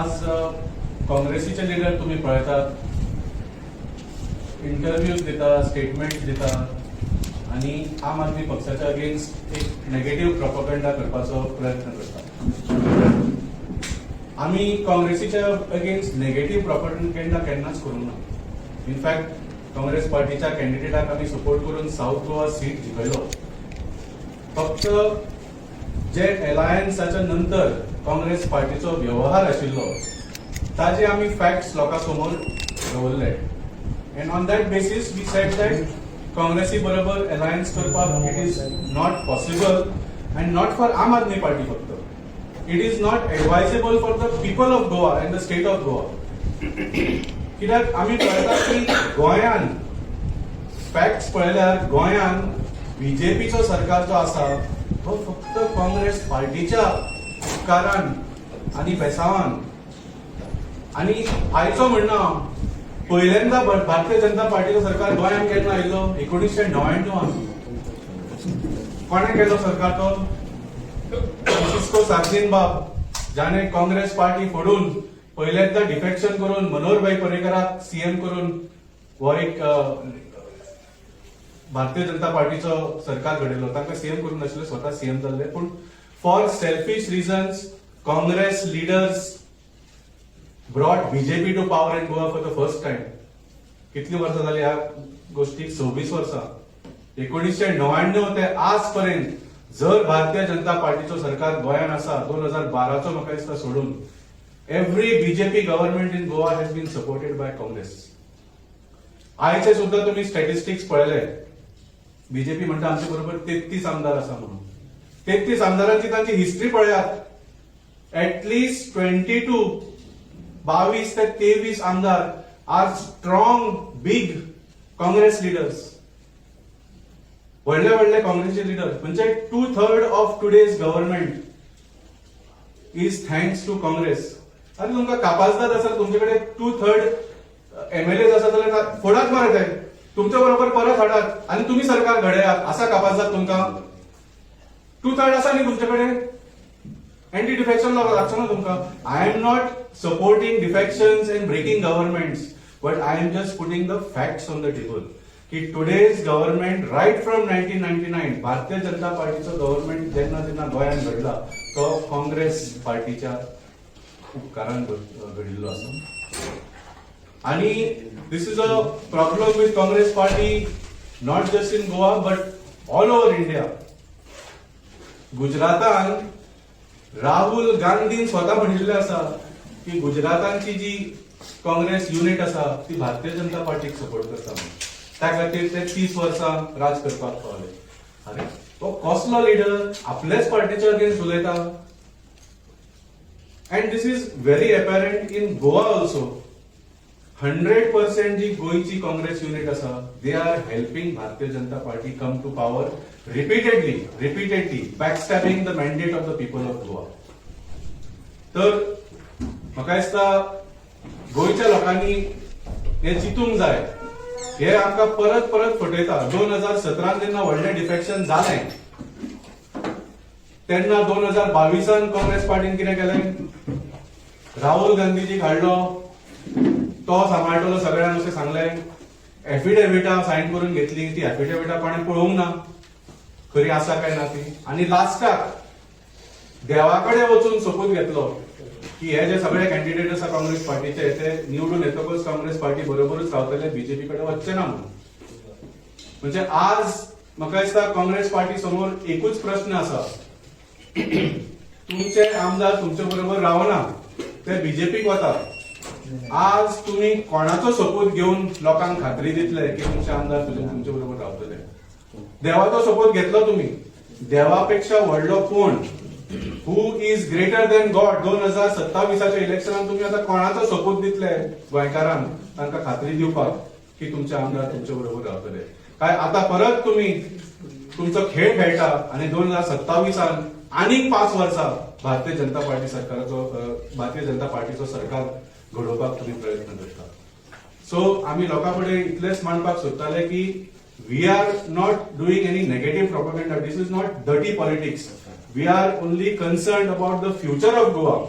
आज काँग्रेसीचे लिडर तुम्ही पळयतात, इंटरव्यूज दिता, स्टेटमेंट दिता आणि आम आदमी पक्षाच्या अगेन्स्ट एक नेगेटिव्ह प्रोपोगंडा करपाचो प्रयत्न करता. आमी काँग्रेसीच्या अगेन्स्ट नेगेटिव्ह प्रोपोगंडा केन्नाच करूंक ना. इनफॅक्ट, काँग्रेस पार्टीच्या कॅन्डिडेटाक आमी सपोर्ट करून साऊथ गोवा सीट जिखयलो. फक्त जे अलायन्साच्या नंतर काँग्रेस पार्टीचो व्यवहार आशिल्लो, ताजे आमी फॅक्ट्स लोकां समोर दवरले and on that basis we said that काँग्रेसी बरोबर अलायन्स करपाक it is not possible, and not for Aam Aadmi party फक्त, it is not advisable for the people of Goa and the state of Goa. कित्याक आमी पळयतात की गोंयान facts पळयल्यार गोंयान बीजेपीचो सरकार जो आसा तो फक्त काँग्रेस पार्टीच्या उपकारान आनी बेसावान. आणि आयचो म्हणणं, पहिल्यांदा भारतीय जनता पार्टीचो सरकार गोंयांत केन्ना आयिल्लो? 1999. कोणें केलो सरकार तो? फ्रांसिस्को सार्दिन बाब, जाणे काँग्रेस पार्टी फोडून, पहिल्यांदा डिफेक्शन करून, मनोहरभाई पर्रीकराक सीएम करून हो एक भारतीय जनता पार्टीचो सरकार घडयलो. तांकां सीएम करूंक नाशिल्ले, स्वता सीएम जाल्ले. पूण for selfish reasons Congress leaders brought BJP to power in Goa for the first time. कितली वर्सां जाली ह्या गोष्टीक? 26 वर्सां. 1999 ते आज पर्यंत जर भारतीय जनता पार्टीचो सरकार गोंयांत आसा, 2012चो म्हाका दिसता सोडून, every BJP government in Goa has been supported by Congress. आयचे सुद्धा तुम्ही स्टॅटिस्टिक्स पळयले, बीजेपी म्हणटा आमचे बरोबर 33 आमदार आसा म्हणून. 33 आमदारांची तांची हिस्ट्री पळयात. एटलिस्ट 22, 22 ते 23 आमदार are strong big Congress leaders, व्हडले व्हडले काँग्रेसचे लिडर. म्हणजे two third of today's government is thanks to Congress. आनी तुमकां कापाजदाद आसा, तुमचे कडेन टू थर्ड एमएलए आसा जाल्यार फोडात मरे ते, तुमच्या बरोबर परत हाडात आनी तुमी सरकार घडयात. आसा कापाजदाद तुमकां? टू थर्ड आसा न्ही तुमचे कडेन? अँटी डिफेक्शन लॉ लागचो ना तुमकां. I am not supporting defections and breaking governments, but I am just putting the facts on the table की today's government, right from 1999, Bharatiya Janata पार्टीचो government जेन्ना जेन्ना गोंयांत घडला, तो काँग्रेस पार्टीच्या उपकारान घडिल्लो आसा. आणि this is a problem with Congress party, not just in Goa but all over India. गुजरातान Rahul गांधीन स्वता म्हणिल्लें आसा की गुजरातांची जी काँग्रेस युनिट आसा ती भारतीय जनता पार्टीक सपोर्ट करता म्हणून. त्या खातीर ते 30 वर्सां राज करपाक पावले. अरे, तो कसलो लिडर आपल्याच पार्टीच्या अगेन्स्ट उलयता? And this is very apparent in Goa also. 100% जी गोंयची काँग्रेस युनिट आसा, they are helping Bharatiya Janata Party come to power repeatedly, repeatedly backstabbing the mandate of the people of Goa. तर म्हाका दिसता गोंयच्या लोकांनी हे चिंतूंक जाय. हे आमकां परत परत फटयता. 2017 जेन्ना व्हडलें डिफेक्शन जालें, तेन्ना 2022 काँग्रेस पार्टीन कितें केलें? राहुल गांधीजीक हाडलो, तो सांबाळटलो सगळ्यांक अशें सांगलें. एफिडेविटां सायन करून घेतली. ती एफिडेविटां कोणें पळोवंक ना, खरी आसा काय ना ती. आनी लास्टाक देवा कडेन वचून सोपूत घेतलो की हे जे सगळे कॅन्डिडेट आसा काँग्रेस पार्टीचे, ते निवडून येतकच काँग्रेस पार्टी बरोबरूच रावतले, बीजेपी कडेन वचचे ना म्हणून. म्हणजे आज म्हाका दिसता काँग्रेस पार्टी समोर एकूच प्रश्न आसा. तुमचे आमदार तुमचे बरोबर रावना, ते बीजेपीक वतात. आज तुम्ही कोणाचो सोपूत घेवन लोकांक खात्री दितले की तुमचे आमदार तुमचे बरोबर रावतले? देवाचो सोपूत घेतलो तुम्ही. देवापेक्षा व्हडलो कोण? Who is greater than God? 2027च्या इलेक्शनात तुम्ही आता कोणाचो सोपूत दितले गोंयकारांक, तांकां खात्री दिवपाक की तुमचे आमदार तुमचे बरोबर रावतले? काय आता परत तुम्ही तुमचो खेळ खेळटा आणि 2027 आनीक 5 वर्सां भारतीय जनता पार्टी सरकाराचो, भारतीय जनता पार्टीचो सरकार घडोवपाक तुम्ही प्रयत्न करता? सो आमी लोकां कडेन इतलेच मांडपाक सोदताले की we are not doing any negative propaganda. This is not dirty politics. We are only concerned about the future of Goa.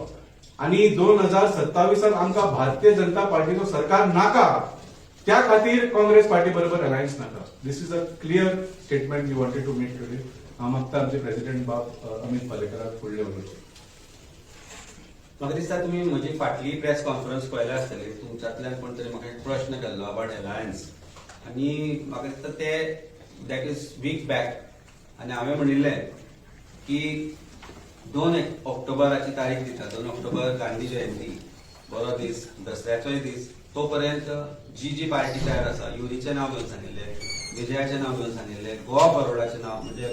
आणि 2027त आमकां भारतीय जनता पार्टीचो सरकार नाका, त्या खातीर काँग्रेस पार्टी बरोबर अलायन्स नाका. This is a clear statement we wanted to make today. हांव मागता आमचे प्रेसिडेंट बाब अमित पालेकराक फुडले उलोवचे. म्हाका दिसता तुमी म्हजी फाटली प्रेस कॉन्फरन्स पळयल्या आसतली. तुमच्यांतल्यान कोण तरी म्हाका एक प्रश्न केल्लो अबाउट अलायन्स आनी म्हाका दिसता ते that is week back आनी हांवें म्हणिल्लें की 2 ऑक्टोबराची तारीख दिता. 2 ऑक्टोबर गांधी जयंती, बरो दीस, दसऱ्याचोय दीस. तो पर्यंत जी जी पार्टी तयार आसा, युरीचें नांव घेवन सांगिल्लें, विजयाचें नांव घेवन सांगिल्लें, गोवा फॉरवर्डाचें नांव म्हणजे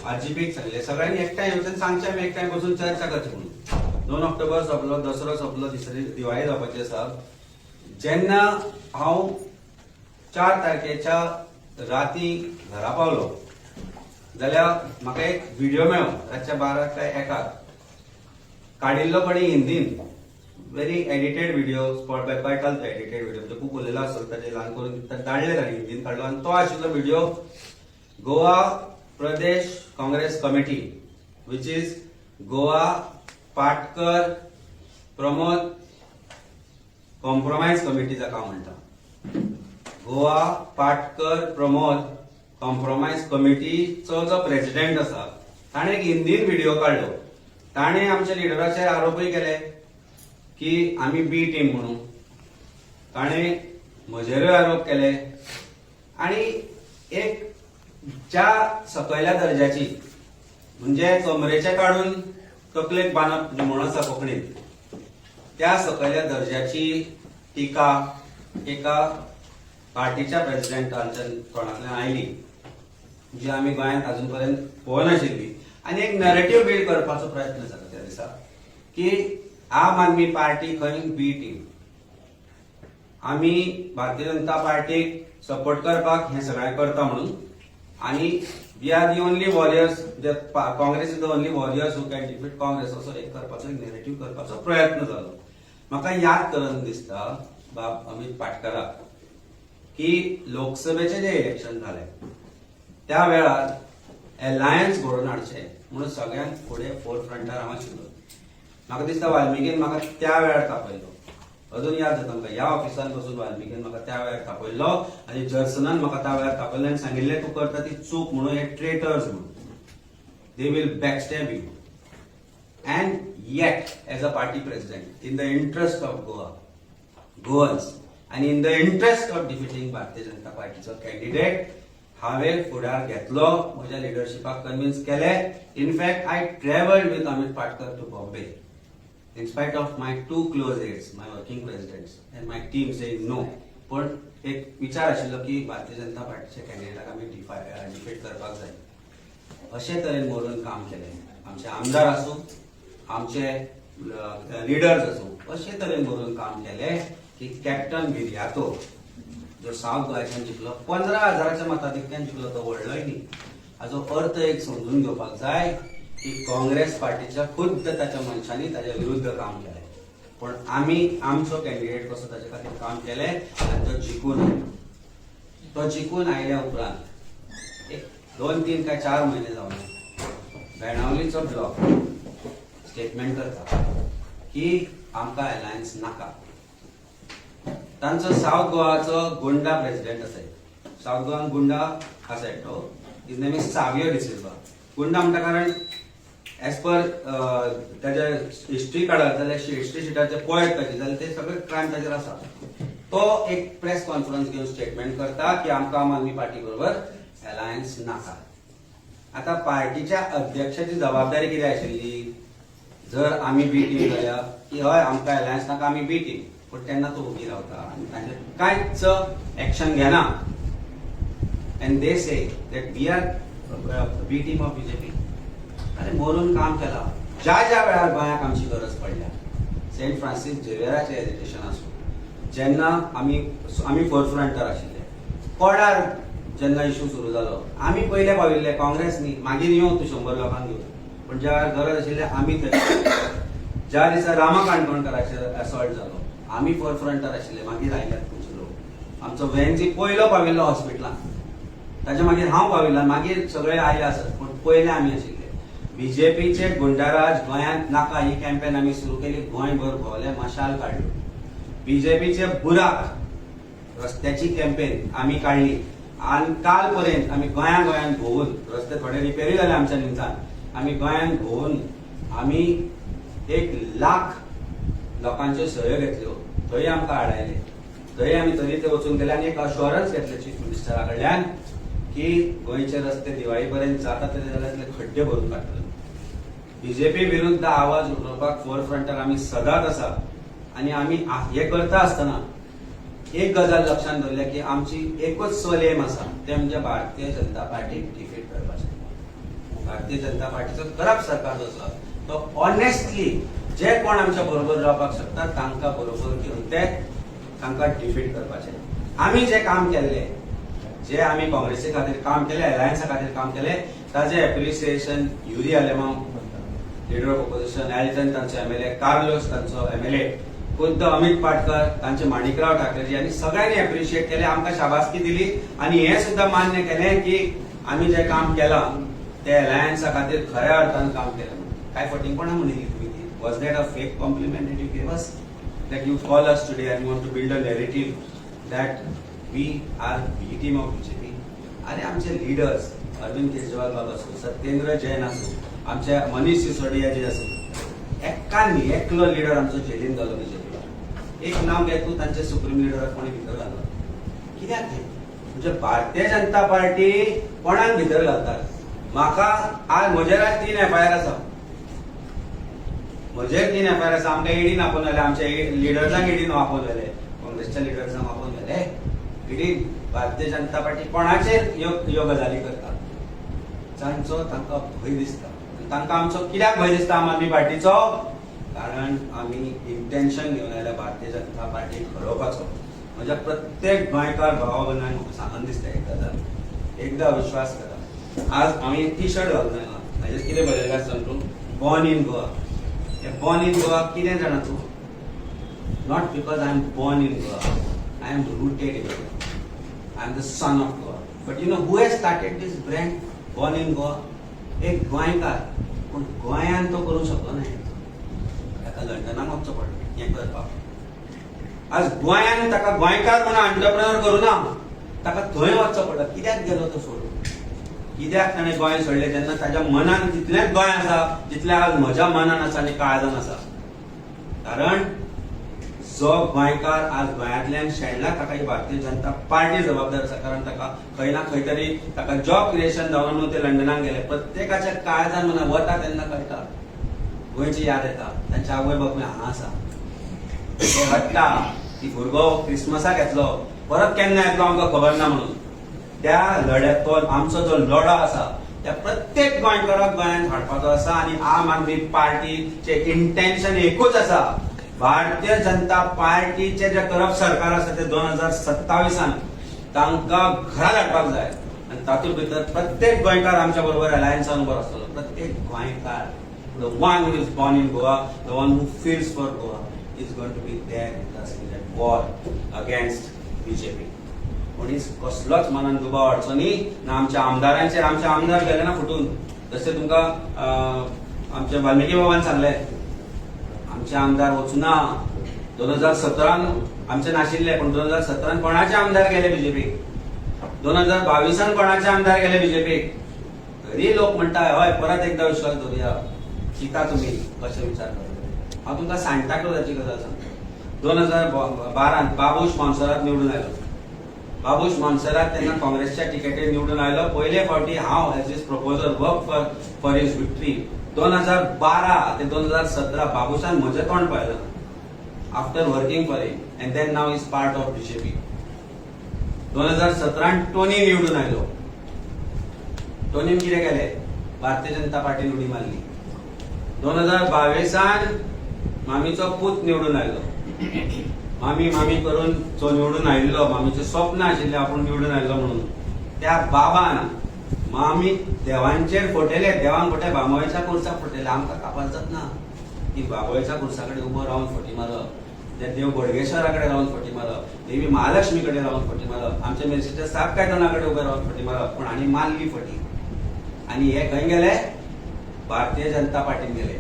आरजीपीक सांगिल्लें, सगळ्यांनी एकठांय येवचें आनी सांगचें, आमी एकठांय बसून चर्चा करची म्हणून. 2 ऑक्टोबर सोंपलो, दसरो सोंपलो, तिसरी दिवाळी जावपाची आसा. जेन्ना हांव 4 तारखेच्या राती घरा पावलो जाल्यार म्हाका एक व्हिडिओ मेळ्ळो रातच्या 12 काय 1क, काडिल्लो कोणी हिंदीन, very edited video, spot by कळटालो तो एडिटेड व्हिडिओ, म्हणजे खूब उलयलो आसलो ताजे ल्हान करून धाडले ताणी, हिंदीन काडलो. आनी तो आशिल्लो video Goa Pradesh Congress committee, which is Goa Patkar Pramod compromise committee जाका हांव म्हणटा. गोवा पाटकर प्रमोद कॉम्प्रोमायज कमिटीचो जो प्रेसिडेंट आसा ताणें एक हिंदीन व्हिडिओ काडलो. ताणें आमच्या लिडराचेर आरोपूय केले की आमी बी टीम म्हणून. ताणें म्हजेरूय आरोप केले आणि एक ज्या सकयल्या दर्जाची, म्हणजे कमरेचे काडून तकलेक बांदप जी म्हण आसा कोंकणीत, त्या सकयल्या दर्जाची टिका एका पार्टीच्या प्रेसिडेंटाच्या तोंडांतल्यान आयली, जी आमी गोंयांत अजून पर्यंत पळोवनाशिल्ली. आनी एक नरेटीव बिल्ड करपाचो प्रयत्न जाता त्या दिसा की आम आदमी पार्टी खंय बी टीम, आमी भारतीय जनता पार्टीक सपोर्ट करपाक हें सगळें करता म्हणून आनी we are the only warriors, Congress is the only warriors who can defeat Congress, असो एक करपाचो, एक नेरेटीव करपाचो प्रयत्न जालो. म्हाका याद करून दिसता बाब अमित पाटकराक की लोकसभेचें जें इलेक्शन जालें त्या वेळार एलायन्स घडोवन हाडचें म्हणून सगळ्यांत फुडें फोर फ्रंटार हांव आशिल्लो. म्हाका दिसता वाल्मिकीन म्हाका त्या वेळार तापयलो. अजून याद जाता म्हाका, ह्या ऑफिसान बसून वाल्मिकीन म्हाका त्या वेळार तापयल्लो आनी जर्सनान म्हाका त्या वेळार तापयल्लो आनी सांगिल्लें, तूं करता ती चूक म्हणून, हे ट्रेटर्स म्हणून, they will backstab you. And yet, as a party president, in the interest of Goa, Goans आनी in the interest of defeating Bharatiya Janata पार्टीचो कॅन्डिडेट, हांवें फुडार घेतलो, म्हज्या लिडरशिपाक कन्विन्स केले. In fact, I travelled with Amit Patkar to Bombay in spite of my two close aides, my working presidents and my team saying no. पण एक विचार आशिल्लो की भारतीय जनता पार्टीच्या कॅन्डिडेटाक आमी डिफीट करपाक जाय. अशे तरेन मरून काम केलें. आमचे आमदार आसूं, आमचे लिडर्स आसूं, अशे तरेन मरून काम केलें की कॅप्टन विरियातो जो सावथ गोंयाच्यान जिखलो, 15,000च्या मताधिक्यान जिखलो, तो व्हडलोय न्ही. हाजो अर्थ एक समजून घेवपाक जाय की काँग्रेस पार्टीच्या खुद्द ताच्या मनशांनी ताच्या विरुद्ध काम केलें, पण आमी आमचो कॅन्डिडेट कसो ताच्या खातीर काम केलें आनी तो जिखून आयलो. तो जिखून आयल्या उपरांत एक 2, 3 काय 4 म्हयने जावन बेणावलीचो ब्लॉक स्टेटमेंट करता की आमकां अलायन्स नाका. तांचो सावथ गोवाचो गुंडा प्रेसिडेंट आसा, सावथ गोवान गुंडा आसा एकटो, his name is Savio D'Silva. गुंडा म्हणटा कारण एज पर ताजे हिस्ट्री काडत जाल्यार, हिस्ट्री शिटाचे पळयत ताचे जाल्यार ते सगळे क्रायम ताचेर आसा. तो एक प्रेस कॉन्फरन्स घेवन स्टेटमेंट करता की आमकां आम आदमी पार्टी बरोबर अलायन्स नाका. आता पार्टीच्या अध्यक्षाची जबाबदारी कितें आशिल्ली? जर आमी बी टीम जाल्या की हय, आमकां अलायन्स नाका, आमी बी टीम, पूण तेन्ना तो उगी रावता आनी तांचेर कांयच एक्शन घेना and they say that we are B team of BJP. अरे, मरून काम केला ज्या ज्या वेळार गोंयाक आमची गरज पडल्या, सेंट फ्रांसीस झेवियराचें एजिटेशन आसूं, जेन्ना आमी फोर फ्रंटार आशिल्ले, कोडार जेन्ना इशू सुरू जालो, आमी पयले पाविल्ले, काँग्रेस न्ही. मागीर येवं तूं 100 लोकांक घेवन, पूण ज्या वेळार गरज आशिल्ली आमी थंय. ज्या दिसा रामा काणकोणकाराचेर असॉल्ट जालो, आमी फोर फ्रंटार आशिल्ले, मागीर आयल्यात तुमचे लोक. आमचो व्हेन्सी पयलो पाविल्लो हॉस्पिटलान, ताच्या मागीर हांव पाविल्लो, मागीर सगळे आयले आसत, पूण पयले आमी आशिल्ले. बीजेपीचे गुंडाराज गोंयांत नाका ही कॅम्पेन आमी सुरू केली. गोंयभर भोंवले, मशाल काडल्यो. बीजेपीचे बुराक रस्त्याची कॅम्पेन आमी काडली आनी काल पर्यंत आमी गोंया गोंयांत भोंवून रस्ते थोडे रिपेरूय जाले आमच्या निमतान. आमी गोंयांत भोंवून आमी 1 लाख लोकांच्यो सयो घेतल्यो. थंय आमकां आडायले, थंय आमी तरी ते वचून गेले आनी एक अश्योरन्स घेतले चीफ मिनिस्टरा कडल्यान की गोंयचे रस्ते दिवाळी पर्यंत जाता तरी जाल्यार ते खड्डे भरून काडटले. बीजेपी विरुद्ध आवाज उठोवपाक फोर फ्रंटार आमी सदांच आसा आनी आमी हे करता आसतना एक गजाल लक्षात दवरल्या की आमची एकूच सोल एम आसा, ते म्हणजे भारतीय जनता पार्टीक डिफीट करपाचें. भारतीय जनता पार्टीचो करप्ट सरकार जो आसा तो ऑनेस्टली जे कोण आमच्या बरोबर रावपाक शकता तांकां बरोबर घेवन ते तांकां डिफीट करपाचे. आमी जे काम केल्ले, जे आमी काँग्रेसी खातीर काम केलें, अलायन्सा खातीर काम केलें, ताजें appreciation Yuri Alemao, leader of opposition, Elton तांचो एमएलए, कार्लोस तांचो एमएलए, खुद्द अमित पाटकर, तांचे माणिकराव ठाकरेजी आनी सगळ्यांनी एप्रिशिएट केलें, आमकां शाबासकी दिली आनी हें सुद्दां मान्य केलें की आमी जें काम केलां तें अलायन्सा खातीर खऱ्या अर्थान काम केलें. काय फटींगपणां म्हणिल्ली तुमी ती? Was that a fake compliment that you gave us, that you call us today and want to build a narrative that we are B team of BJP? अरे, आमचे लिडर्स अरविंद केजरीवाल बाब आसूं, सत्येंद्र जैन आसूं, आमचे मनीष सिसोडिया जे आसूं, एका न्ही एकलो लिडर आमचो जेलीन घालो बीजेपी. एक नांव घे तूं, तांचे सुप्रीम लिडराक कोणी भितर घालो? कित्याक हे म्हणजे भारतीय जनता पार्टी कोणाक भितर घालतात? म्हाका आज म्हजेर आज तीन एफआयआर आसा. म्हजेर तीन एफआयआर आसा. आमकां ईडीन आपोवन व्हेले, आमच्या लिडर्सांक ईडीन आपोवन व्हेले, काँग्रेसच्या लिडर्सांक आपोवन व्हेले ईडीन. भारतीय जनता पार्टी कोणाचेर ह्यो ह्यो गजाली करता? जांचो तांकां भंय दिसता. आनी तांकां आमचो कित्याक भंय दिसता, आम आदमी पार्टीचो? कारण आमी इंटेन्शन घेवन आयल्या भारतीय जनता पार्टीक हरोवपाचो. म्हज्या प्रत्येक गोंयकार भावा भयणांक म्हाका सांगन दिसता एक गजाल, एकदा विश्वास करा. आज हांवें एक टी शर्ट घालून आयला, हाजेर कितें बरयलें आसा सांग तूं? Born in Goa. हे बॉर्न इन गोवा कितें जाणा तूं? Not because I am born in Goa, I am rooted in Goa, I am the son of Goa. But you know who has started this brand, Born in Goa? एक गोंयकार. पूण गोंयान तो करूंक शकलो ना हें. ताका लंडनाक वचचो पडलो हें करपाक. आज गोंयान ताका गोंयकार म्हणून अंटरप्रेनर करूं ना, ताका थंय वचचो पडलो. कित्याक गेलो तो सोडून? कित्याक ताणें गोंय सोडलें, जेन्ना ताच्या मनान तितलेंच गोंय आसा जितलें आज म्हज्या मनान आसा आनी काळजान आसा? कारण जो गोंयकार आज गोंयांतल्यान शेणला ताका ही भारतीय जनता पार्टी जबाबदार आसा. कारण ताका खंय ना खंय तरी ताका जॉब क्रिएशन जावना म्हणून ते लंडनाक गेले. प्रत्येकाच्या काळजान मना वता तेन्ना कळटा, गोंयची याद येता. तांच्या आवय बापूय हांगा आसा, ते रडटा की भुरगो क्रिसमसाक येतलो, परत केन्ना येतलो आमकां खबर ना म्हणून. त्या लढ्यात तो आमचो जो लढो आसा त्या प्रत्येक गोंयकाराक गोंयांत हाडपाचो आसा आनी आम आदमी पार्टीचे इंटेन्शन एकूच आसा, भारतीय जनता पार्टीचे जे करप्ट सरकार आसा ते 2027आन तांकां घरा धाडपाक जाय. आनी तातूंत भितर प्रत्येक गोंयकार आमच्या बरोबर अलायन्सान उबो आसतलो. प्रत्येक गोंयकार, the one who is born in Goa, the one who feels for Goa is going to be there with us in that war against BJP. कोणीच कसलोच मनान दुबाव हाडचो न्ही ना आमच्या आमदारांचेर. आमचे आमदार गेले ना फुटून, जशें तुमकां आमच्या वाल्मिकी बाबान सांगलें, आमचे आमदार वचुना. 2017न आमचे नाशिल्ले, पूण 2017न कोणाचे आमदार गेले बीजेपीक? 2022आन कोणाचे आमदार गेले बीजेपीक? तरी लोक म्हणटा, हय, परत एकदा विश्वास दवरुया. चिंता तुमी कशे विचार करता. हांव तुमकां सांता क्रुजाची गजाल सांगता. 2012त बाबूश मॉन्सेरात निवडून आयलो. बाबूश मॉन्सेरात तेन्ना काँग्रेसच्या तिकेटीर निवडून आयलो. पयले फावटी हांव as his proposer work for his victory. 2012 ते 2017 बाबूशान म्हजें तोंड पळयलें after working for him, and then now is part of BJP. 2017 Tony निवडून आयलो. टोनीन कितें केलें? भारतीय जनता पार्टीन उडी मारली. 2022आन मामीचो पूत निवडून आयलो. मामी मामी करून जो निवडून आयिल्लो, मामीचें स्वप्न आशिल्लें आपूण निवडून आयिल्लो म्हणून, त्या बाबान मामी देवांचेर फटयले. देवान फटय, बांबोळेच्या खुर्साक फटयले. आमकां कापास जातना की बांबोळेच्या खुर्सा कडेन उबो रावन फटी मारप, त्या देव बोडगेश्वरा कडेन रावन फटी मारप, देवी महालक्ष्मी कडेन रावन फटी मारप, आमच्या मिर्सेच्या सात कायताना कडेन उबे रावन फटी मारप, पूण आनी मारली फटी. आनी हे खंय गेले? भारतीय जनता पार्टीन गेले.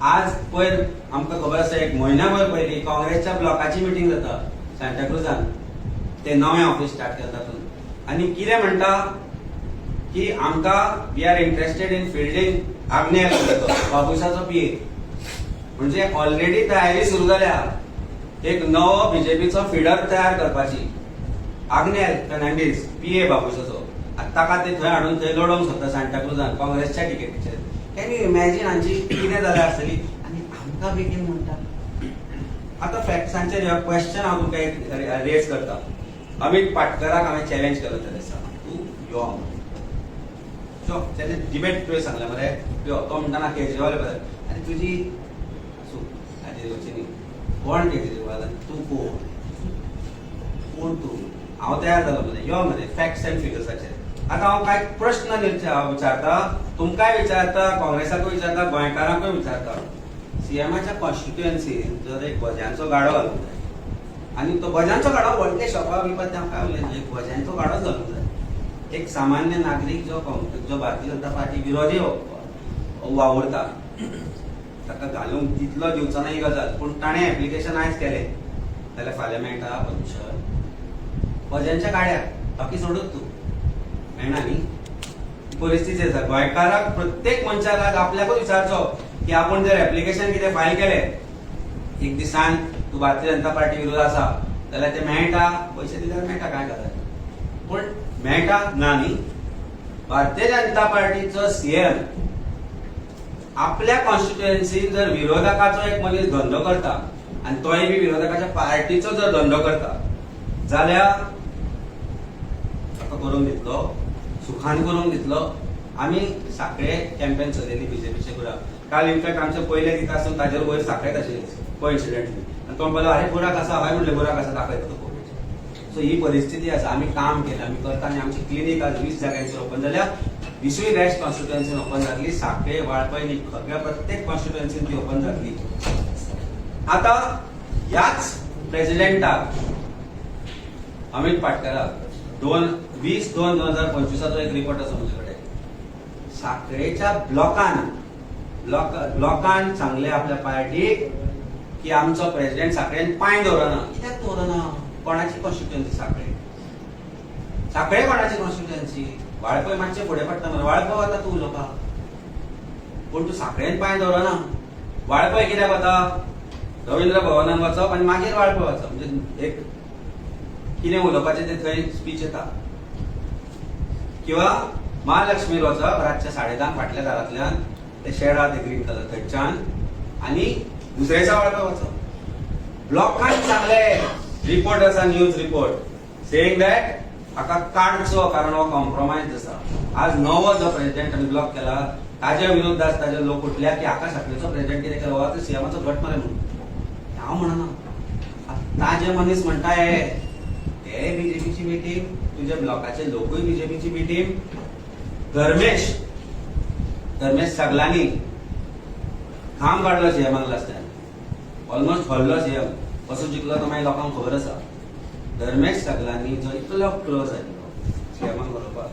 आज पयर आमकां खबर आसा, एक म्हयन्याभर पयलीं काँग्रेसच्या ब्लॉकाची मिटींग जाता सांताक्रुजान, ते नवें ऑफिस स्टार्ट केलां तातूंत, आनी कितें म्हणटा की आमकां we are interested in fielding Agnel बाबुशाचो पीए. म्हणजे ऑलरेडी तयारी सुरू जाल्या एक नवो बीजेपीचो फिडर तयार करपाची. आग्नेल फेर्नांडीस पीए बाबुशाचो, आतां ताका ते थंय हाडून थंय लडोवंक सोदता सांताक्रुजान काँग्रेसच्या टिकेटीचेर. Can you imagine हांची कितें जाल्या आसतली? आनी आमकां बेगीन म्हणटा. आतां फॅक्ट्सांचेर ह्या क्वेश्चन हांव तुमकां एक रेज करता. अमित पाटकराक हांवें चॅलेंज केलो त्या दिसा, तूं यो यो चॅलेंज डिबेट तुवें सांगलें मरे, यो. तो म्हणटा ना केजरीवाल बद्दल. आनी तुजी आसूं, हाजेर येवचें न्ही. कोण केजरीवाल आनी तूं कोण? कोण तूं? हांव तयार जालो मरे, यो मरे फॅक्ट्स अँड फिगर्साचेर. आतां हांव कांय प्रश्न विचारता, तुमकांय विचारता, काँग्रेसाकूय विचारता, गोंयकारांकूय विचारता. सीएमाच्या कॉन्स्टिट्युएन्सीन जर एक भज्यांचो गाडो घालूंक जाय, आनी तो भज्यांचो गाडो व्हडले शॉपा बिपा ते हांव काय उलयना, एक भज्यांचो गाडोच घालूंक जाय, एक सामान्य नागरीक जो भारतीय जनता पार्टी विरोधी वावुरता ताका घालूंक तितलो दिवचो ना ही गजाल. पूण ताणें एप्लिकेशन आयज केलें जाल्यार फाल्यां मेळटा परमिशन भज्यांच्या गाड्याक? बाकी सोडूच तूं, मेळना न्ही. परिस्थिती आसा. गोंयकाराक, प्रत्येक मनशाक आज आपल्याकूच विचारचो की आपूण जर एप्लिकेशन कितें फायल केलें एक दिसान, तूं भारतीय जनता पार्टी विरोध आसा जाल्यार ते मेळटा? पयशे दिल्यार मेळटा, काय गजाल, पूण मेळटा ना न्ही. भारतीय जनता पार्टीचो सीएम आपल्या कॉन्स्टिट्युएन्सीन जर विरोधकाचो एक मनीस धंदो करता आनी तोय बी विरोधकाच्या पार्टीचो जर धंदो करता जाल्यार ताका करूंक दितलो? सुखान करूंक दितलो? आमी साखळे कॅम्पेन चलयली बीजेपीचे बुराक. काल इनफॅक्ट आमचे पयले दिता आसून ताजेर वयर साखळेच आशिल्ले कोइन्सिडेंटली, आनी तो म्हणपालो, "आरे, बुराक आसा." हय म्हणलें, बुराक आसा, दाखयता तो. सो ही परिस्थिती आसा. आमी काम केलें, आमी करता आनी आमची क्लिनीक आज 20 जाग्यांचेर ओपन जाल्या. 20ूय रेस्ट कॉन्स्टिट्युएन्सीन ओपन जातली. साखळे, वाळपय न्ही, सगळ्या प्रत्येक कॉन्स्टिट्युएन्सीन ती ओपन जातली. आता ह्याच प्रेसिडेंटाक, अमित पाटकराक, 20/2/2025चो एक रिपोर्ट आसा म्हजे कडेन. साखळेच्या ब्लॉकान सांगले आपल्या पार्टीक की आमचो प्रेसिडेंट साखळेन पांय दवरना. कित्याक दवरना? कोणाची कॉन्स्टिट्युएन्सी साखळे? साखळे कोणाची कॉन्स्टिट्युएन्सी? वाळपय मातशें फुडें पडटा मरे. वाळपय वता तूं उलोवपाक, पूण तूं साखळेन पांय दवरना. वाळपय कित्याक वता? रवींद्र भवनान वचप आनी मागीर वाळपय वचप, म्हणजे एक कितें उलोवपाचें तें थंय स्पीच येता. किंवा महालक्ष्मीर वचप रातच्या 10:30 फाटल्या दारांतल्यान, ते शेड आहा ते ग्रीन कलर, थंयच्यान, आनी दुसऱ्या दिसा वाळपय वचप. ब्लॉकान सांगले, रिपोर्ट आसा, न्यूज रिपोर्ट सेईंग that हाका काडचो कारण हो कॉम्प्रोमायज आसा. आज नवो जो प्रेसिडेंट आमी ब्लॉक केला ताज्या विरुद्ध आज ताजे लोक उठल्या की हाका साखळेचो प्रेसिडेंट कितें केलो, हो सीएमाचो घट मरे म्हणून. हांव म्हणना, ताजे मनीस म्हणटा. हे ते बीजेपीची बी टीम, तुझ्या ब्लॉकाचे लोकूय बीजेपीची बी टीम. धर्मेश धर्मेश सगळ्यांनी खांब काडलो सीएमाक लास्ट टायम, ऑलमोस्ट हरलो सीएम. कसो जिखलो तो मागीर लोकांक खबर आसा. धर्मेश सगळ्यांनी जो इतलो क्लोज आशिल्लो सीएमाक उलोवपाक,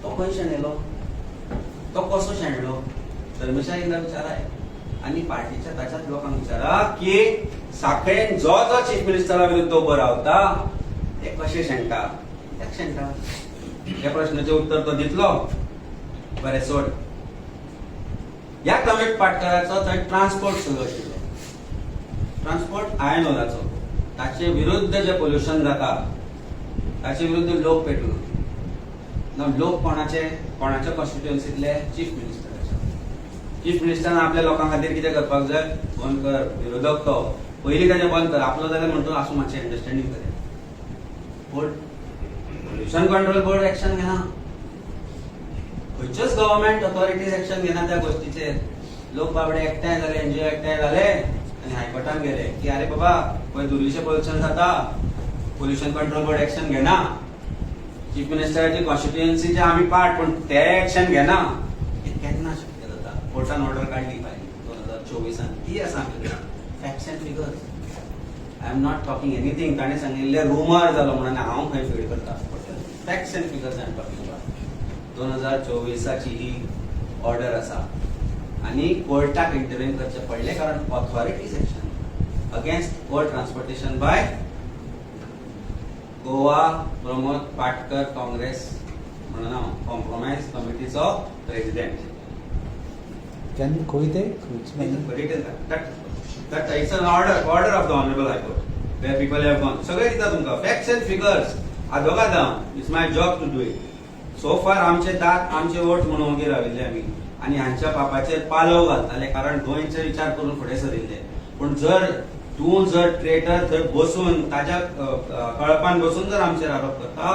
तो खंय शेणलो? तो कसो शेणलो? धर्मेशाक एकदा विचाराय आनी पार्टीच्या ताच्याच लोकांक विचारा की साखळेन जो जो चीफ मिनिस्टरा विरुद्ध उबो रावता ते कशे शेणटा, कित्याक शेणटा? ह्या प्रश्नाचें उत्तर तो दितलो? बरें, सोड. ह्या अमित पाटकराचो थंय ट्रान्सपोर्ट सुरू आशिल्लो, ट्रान्सपोर्ट आयर्न ओराचो. ताचे विरुद्ध जे पोल्युशन जाता ताचे विरुद्ध लोक पेटून उठले ना. लोक कोणाचे? कोणाच्या कॉन्स्टिट्युएन्सीतले? चीफ मिनिस्टराचे. चीफ मिनिस्टरान आपल्या लोकां खातीर कितें करपाक जाय? बंद कर. विरोधक तो, पयलीं ताजें बंद कर. आपलो जाल्यार म्हणतो, आसूं, मातशें अंडरस्टँडींग करे. पूण पोल्युशन कंट्रोल बोर्ड एक्शन घेना, खंयच्योच गव्हर्मेंट ऑथॉरिटीज एक्शन घेना त्या गोष्टीचेर. लोक बाबडे एकठांय जाले, एनजीओ एकठांय जाले आनी हायकोर्टान गेले की अरे बाबा, पळय धुरीचें पोल्युशन जाता, पोल्युशन कंट्रोल बोर्ड एक्शन घेना, चीफ मिनिस्टराची कॉन्स्टिट्युएन्सीचे आमी पार्ट, पूण ते एक्शन घेना. हे केन्ना शक्य जाता? कोर्टान ऑर्डर काडली फायली 2024आन, ती आसा आमचे. Facts and figures, I am not talking anything. ताणें सांगिल्लें रुमर जालो म्हणून हांव खंय फीड करता. Facts and figures I am talking about. 2024आची he order आसा. आनी कोर्टाक इंटरव्हीन करचें पडलें, कारण authorities action against ore transportation by Goa Pramod Patkar Congress म्हणून हांव कॉम्प्रोमायज कमिटीचो प्रेसिडेंट. केन्ना, खंय ते, खंयच? That it's an order of the Honorable High Court where people have gone. सगळे दिता तुमकां फॅक्ट्स अँड फिगर्स. आदोगाद हांव, it's my job to do it. So far आमचे दांत आमचे ओठ म्हणून वगैरे राविल्ले आमी आनी हांच्या पापाचेर पालव घालताले, कारण गोंयचे विचार करून फुडें सरिल्ले. पूण जर तूं जर ट्रेटर थंय बसून ताज्या कळपान बसून जर आमचेर आरोप करता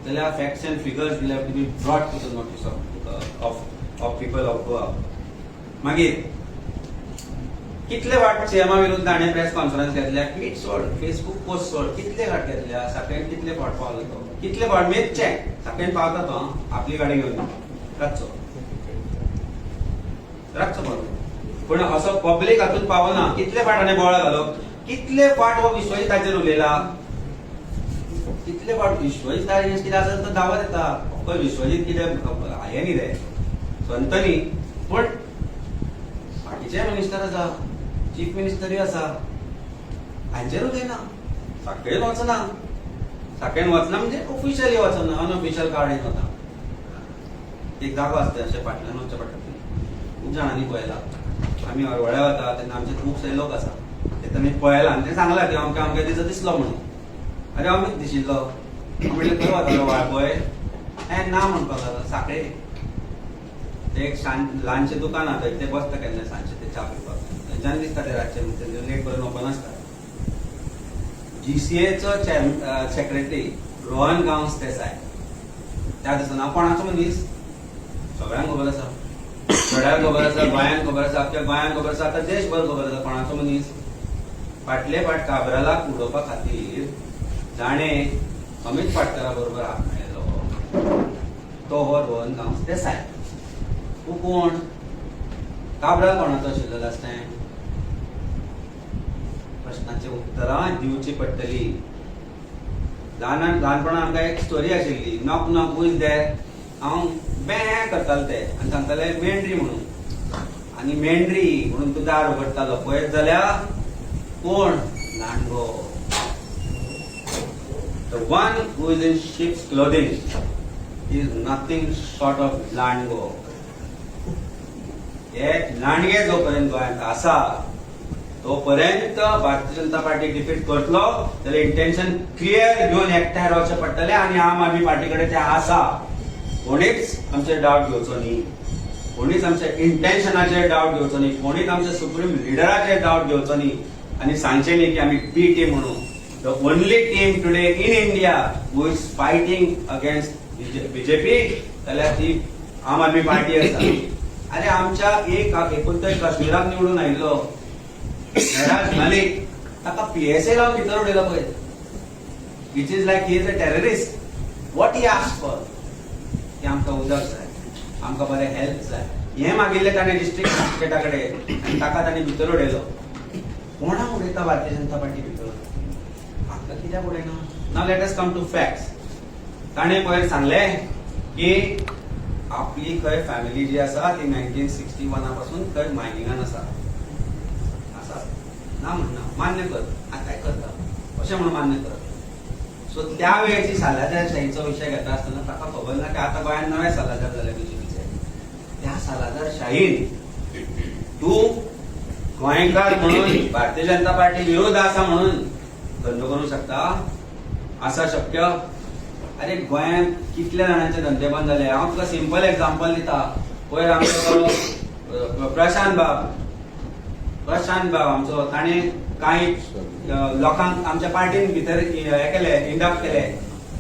जाल्यार facts and figures will have to be brought to the notice of people of Goa. मागीर कितले वाट सीएमा विरुद्ध हाणें प्रेस कॉन्फरन्स घेतल्या? ट्वीट सोड, फेसबूक पोस्ट सोड, कितले फाट घेतल्या? साखळेन कितले फावट पावलो तो? कितले फावट मेजचे? साखळेन पावता तो आं, आपली गाडी घेवन रातचो रातचो पावता, पूण असो पब्लीक हातून पावना. कितले फाट हाणें बोळा घालो? कितले फाट हो विश्वजिताचेर उलयला? कितले फाट विश्वजीत कितें आसा तो दावत येता. ऑफकोर्स विश्वजीत कितें हें न्ही रे, संत न्ही, पूण बाकीचे मिनिस्टर आसा, चीफ मिनिस्टरूय आसा, हांचेर उलयना. साखळेन वचना. साखळेन वचना म्हणजे ऑफिशियली वचना, अनऑफिशियल गाडयेन वता. एक जागो आसता, अशें फाटल्यान वचचें पडटा. खूब जाणांनी पळयला. आमी हरवळ्या वता तेन्ना आमचे खुबशे लोक आसा, ते तांणी पळयला आनी ते सांगला की अमके अमके दिसा दिसलो म्हणून. अरे, अमीत दिशिल्लो. हांव म्हणलें, खंय वतालो वाळपय? हें ना म्हणपाक लागलो, साखळे ते एक शांत ल्हानशें दुकान आहा थंय ते बसता केन्ना सांजचे ते च्या पिवपाक. थंयच्यान दिसता ते रातचे, म्हणजे लेट पर्यंत ओपन आसता. जीसीएचो सेक्रेटरी रोहन गांवस देसाय त्या दिसा हांव कोणाचो मनीस सगळ्यांक खबर आसा. सगळ्यांक खबर आसा, गोंयांत खबर आसा, अख्ख्या गोंयांत खबर आसा, आतां देशभर खबर आसा कोणाचो मनीस. फाटले फाट काब्रालाक उडोवपा खातीर जाणें अमित पाटकरा बरोबर हात मेळयलो तो हो रोहन गांवस देसाय. तूं कोण? काब्राल कोणाचो आशिल्लो लास्ट टायम? प्रश्नाची उत्तरां दिवची पडटली. ल्हान ल्हानपणा आमकां एक स्टोरी आशिल्ली, "Knock knock, who is there?" हांव बॅ करताले ते आनी सांगताले मेंढरी म्हणून. आनी मेंढरी म्हणून तूं दार उगडटालो, पळयत जाल्यार कोण? लांडगो. The one who is in sheep's clothing is nothing short of लांडगो. हे लांडगे जोपर्यंत गोंयांत आसा तोपर्यंत भारतीय जनता पार्टी डिफीट करतलो जाल्यार इंटेन्शन क्लियर घेवन एकठांय रावचें पडटलें आनी आम आदमी पार्टी कडेन तें आसा. कोणीच आमचेर डावट घेवचो न्ही, कोणीच आमच्या इंटेन्शनाचेर डावट घेवचो न्ही, कोणीच आमच्या सुप्रीम लिडराचेर डावट घेवचो न्ही आनी सांगचें न्ही की आमी बी टीम म्हणून. The only team today in India who is fighting against BJP जाल्यार ती आम आदमी पार्टी आसा. अरे, आमच्या एक एकूण तर काश्मीराक निवडून आयिल्लो मेहराज मलिक, ताका पीएसए लावन भितर उडयलो पळय, which is like he is a terrorist. What he ask for? की आमकां उदक जाय, आमकां बरें हेल्थ जाय, हें मागिल्लें ताणें डिस्ट्रिक्ट मजिस्ट्रेटा कडेन आनी ताका ताणें भितर उडयलो. कोणाक उडयता भारतीय जनता पार्टी भितर? आमकां कित्याक उडयना? Now let us come to facts. ताणें पयर सांगलें की आपली खंय फॅमिली जी आसा ती 1961 पासून खंय मायनिंगान आसा. आसा ना म्हणना, मान्य कर. आतांय करता अशें म्हणून मान्य कर. सो त्या वेळची सालाजार शाहीचो विशय घेता आसतना ताका खबर ना की आतां गोंयांत नवे सालाजार जाले बीजेपीचे. त्या सालाजार शाहीन तूं गोंयकार म्हणून भारतीय जनता पार्टी विरोध आसा म्हणून धंदो करूंक शकता? आसा शक्य? अरे, गोंयांत कितल्या जाणांचे धंदे बंद जाले? हांव तुका सिंपल एक्झाम्पल दिता. पयर आमचो तो प्रशांत बाब, प्रशांत बाब आमचो, ताणें कांय लोकांक आमच्या पार्टीन भितर हे केले, इंडक्ट केले,